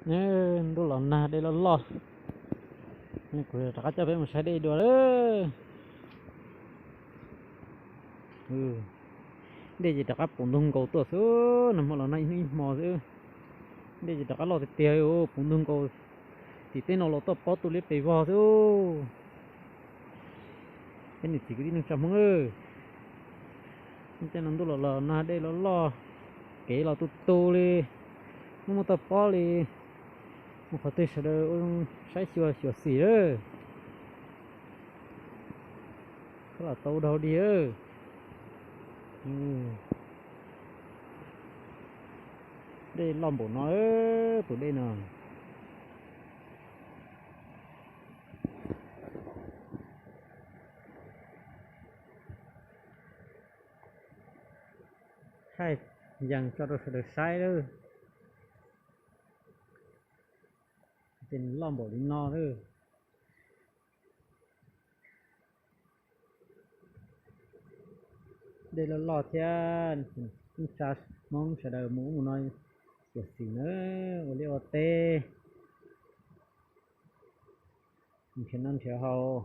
Ntuj los nag dej loj loj, kuv rov qab coj peb mus saib dej dua lawm. Dej ces rov qab puv ntug nkaus tuaj xwb, nag hmo los nag ib hnub ib hmo xwb. Dej ces rov qab loj tiag tiag, puv ntug nkaus tim teb no los tuaj pob tu liab pes vog xwb. Peb niam txiv kwv tij neej tsa Hmoob, tej no ntuj los los nag dej los loj, kev los tu tu li, muaj muaj toj pob li, mus qhov twg sawv daws ua zoo saib xyuas xyuam xim lawm. Koj los tau dhau dig. Dej loj npaum no, tus dej no. Thaij yees tso rau sawv daws saib lawm. Ces nws loj npaum li no lawm. Dej loj loj thiab, neej tsa Hmoob sawv daws mus ub mus no xyuam xim na, ua liaj ua teb, nrhiav noj nrhiav haus.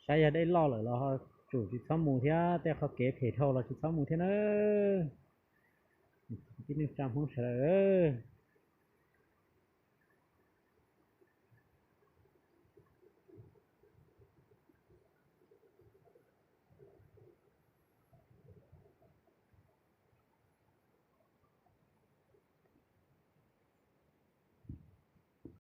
Saib yog dej loj lawm los ho tsum tsis txhob mus thiab, tej qhov kev phem dhau los tsis txhob mus thiab na. Kwv tij neej tsa Hmoob sawv daws,